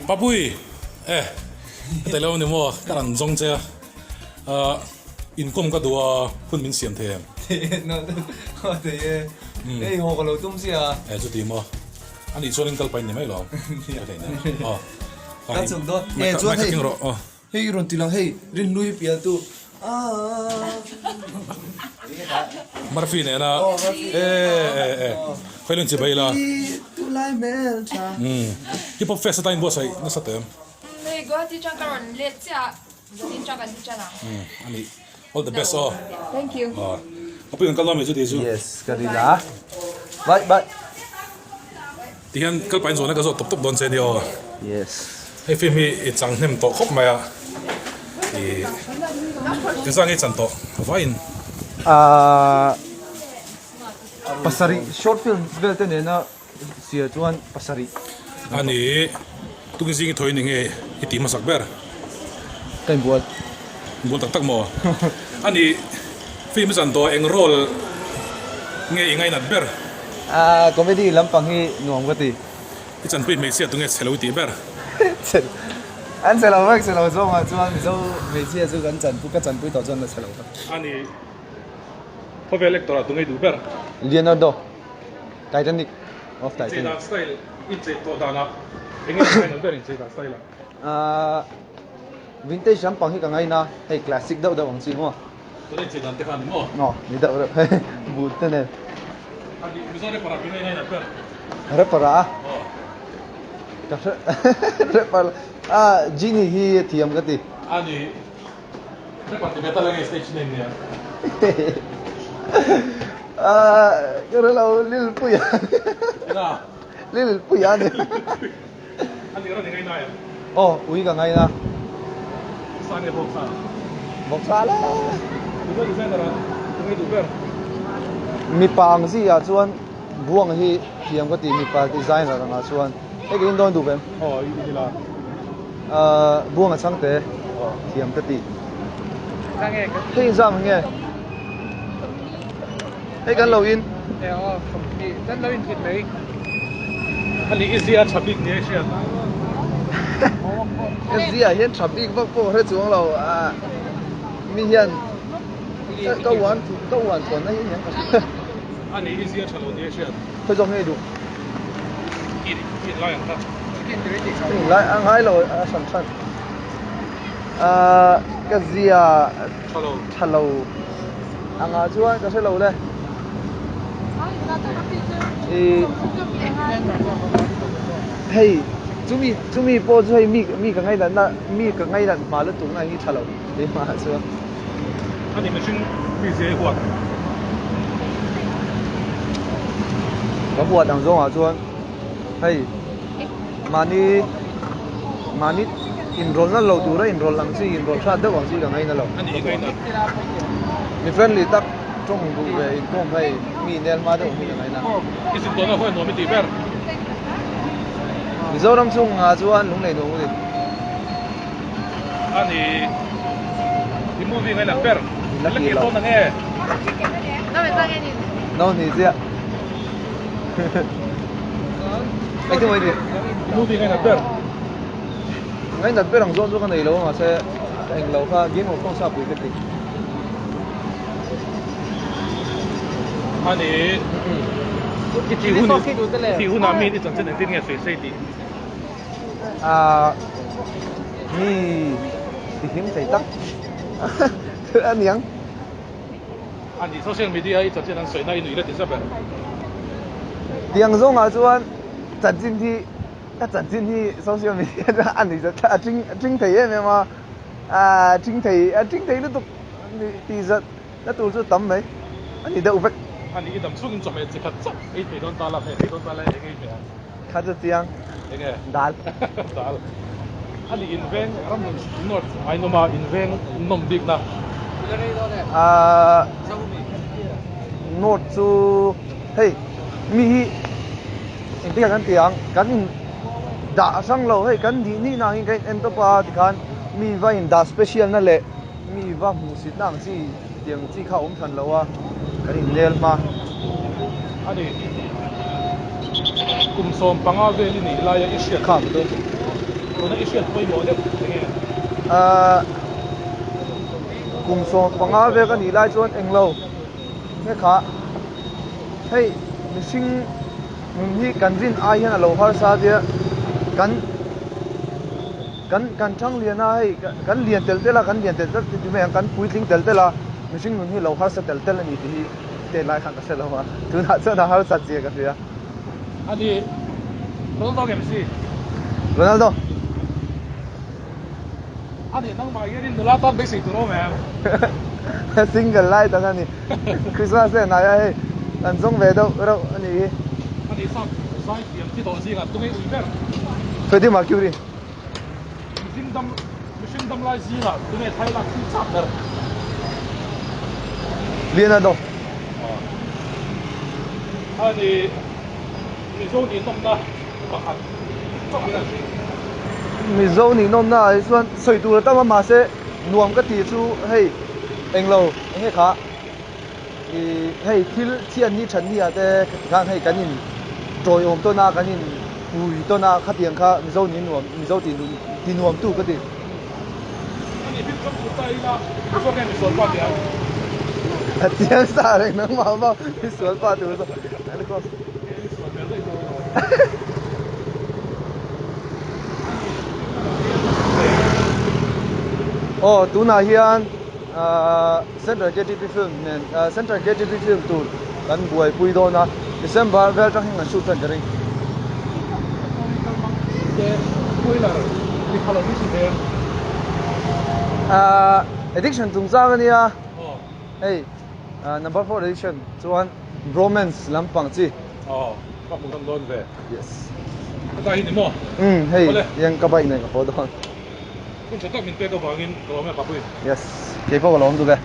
Papui e ka lo ni maw ka rawn zawng che a inkawm ka duh a hun min siam thei em? Thei e, hei haw ka lo tum sia. E chuti maw a nih chuan in kal pain ni mai lo. Ka chhuk dawn e chuan hei. Hei rawn ti lang hei Rinhlui pialtu aaa. Murphy nena e e e khawi lun chi bai la. Tulai hmel tha. Hip hop fest atan buatsaih nasa tawh em? Hei Guwahati tang ka rawn let chiah a zanin tang kan ti tan ang. Ani all the best aw. Thank you. Ka pui kan kal dawn mai chu tih chu. Yes ka ri la. Bye bye. Tihian kal pahin zawhna ka zawt tawp tawp dawn che nia aw. Yes. Hei film hi i chang hnem tawh khawp mai a, i engzah nge i chan tawh vaiin? Ahh pasarih short film vel te nena sia chuan pasarih. Ani tukin zing i thawi ni nge i tih hmasak ber? Ka inbual. Inbual tak tak maw? Ani film i chan tawh eng role nge i ngainat ber? Ahh comedy lampang hi nuam ka ti. I chanpui hmeichhia tunge chhe lo i tih ber? Chhe an chhe lo vek, chhe lo zawngah chuan Mizo hmeichhia chu kan chanpui ka chanpui tawh chuan la chhe lo vek. Ani khawvel actor ah tunge i duh ber? Leonardo, Titanic of Inchei Titanic. dan style, inchei tawh danah enge i ngainat ber inchei dan style ah? Ahh vintage lampang hi ka ngaina, hei classic deuh deuh ang chi maw? Tuna inchei dan te kha ni maw? Aw, ni deuh reuh hei but te nen. A nih Mizo rapper ah tunge i ngainat ber? Rapper ah? Aw. Ka hre rapper a Genie hi a thiam ka ti. A nih rapper ti ve ta la nge stage name nia? Ahh ka hre lo Lilpuia. Eng a? Lilpuia a ni. A nih rawn i ngaina em? Aw, ui ka ngaina. Vawksa nge vawksa? Vawksa le! Mizo designer ah ka ngei duh ber. Mipa ang zia chuan buang hi thiam ka ti mipa designer angah chuan. Hei ka in dawn duh ve em? Aw, i ni la. Ahh buang a chang te thiam ka ti. Hei inzam nge? Hei kan lo in. E aw, kan lo in thit mai. Ani i zia tha bik nia i hriat. Ka zia hian tha bik vak pawh hre chuang lo a mi hian ka uan ka uan thawn na hi aniang ka hria. Ani i zia tha lo nia i hriat. Khawi zawk nge i duh? I in lai ang kha. In lai a ngai lo a hran hran. Ka zia tha lo angah chuan ka hre lo le. Hei chumi chumi pawh chu hei mi mi ka ngainatna mi ka ngainat hma lutuk na hi tha lo keimah ah chuan. Ani mihring mi zia i huat. Ka huat ang zawngah chuan hei mahni mahni inrawlhna lo tura inrawlh ang chi inrawlh hrat deuh ang chi ka ngaina lo. Ani i ngainat. Mi friendly tak tawng duh ve inkawm hei mi nel hma deuh hi ka ngaina. I zin tawhna huai nuam i tih ber. Mizoram chungah chuan lunglei nuam u ni. Ani i movie ngainat ber. La kir dawn ang e. No ni chiah. Engtin maw i tih? Movie ngainat ber. Ngainat ber ang zawng chu ka nei lo a mahse ka eng lo kha Game of Thrones a pui ka ti. Ani i tih hun i tih hunah mi i chanchin engtin nge sawi sei tih? Ahh mi ti hlim thei tak aniang. Ani social media i chanchin an sawi na i nuih la ti za ber. Tiang zawngah chuan chanchin hi ka chanchin hi social media chuan a nuih zat a ṭing a ṭing thei em em a, a ṭing thei a ṭing thei lutuk tih zat na tur chu tam mai a ni deuh vek. Ani i dam chhungin chawhmeh chi khat chauh ei thei dawn ta la, hmeh thei dawn ta la eng ei hmeh ang? Kha chu chiang. Enge? Dal. Dal. Ani inveng ramhlun north Ainawma inveng nawm bikna. Ahh north chu hei mi hi engtikah kan ti ang kan in dah hrang lo hei kan nih nih nangin kan in en tawp a tikhan mi va in dah special na leh mi va hmuhsit na ang chi tiang chi kha a awm hran lo a kan in nel hma. Ani kum 15 vel i nih laia i hriat Kham chu. Tuna i hriat pawimawh deuh eng nge? Ahh kum 15 vel ka nih lai chuan englo nge kha hei mihring nun hi kan rin ai hian a lo harsa tia kan kan kan thang lian a hei kan lian tel tel a kan lian tel tel ti mai ang kan puitling tel tel a mihring nun hi a lo harsa tel tel a ni tih hi tet lai khan ka hre lo a tunah chuan a harsat zia ka hria. Ani Ronaldo nge Messi? Ronaldo. Ani nangmah hianin nula tan beisei tur awm em? Single lai tak a ni. Christmas te hnai a hei kan zawng ve deuh reuh a nih hi. Ani sap zai thiam thi tawh zingah tunge ui ber? Freddie Mercury. Mihring dam mihring dam lai zingah tunge thlai lak thil chak ber? Leonardo. Ani Mizo nih nawmna pakhat chauh in a hring. Mizo nih nawmna ah hi chuan sawi tur a tam a mahse nuam ka tih chu hei englo enge kha ih hei thil thian ni that ni ah te khan hei kan in tawiawm tawn a kan in pui tawn a khatiang kha Mizo nih nuam Mizo tih ti nuam tu ka ti. Ani hming chawm tur ta ila Mizo nge misual pa tih ang. A chiang sa reng nangmah vang misual pa tur chu. Aw tunah hian ahh Central KTP film nen ahh Central KTP film tur kan buaipui dawn a December vel atang hian kan shoot tan ka ring. Ahh addiction chungchang ania hei. Number 4 edition chuan bromance lampang chi. Aw, ka hmu dawn dawn ve. Yes. Heta hi ni maw? Umm, hei tiang ka bike nen ka haw dawn. Hun tha tak min pek avangin ka lawm e Papui. Yes, keipawh ka lawm duh ve.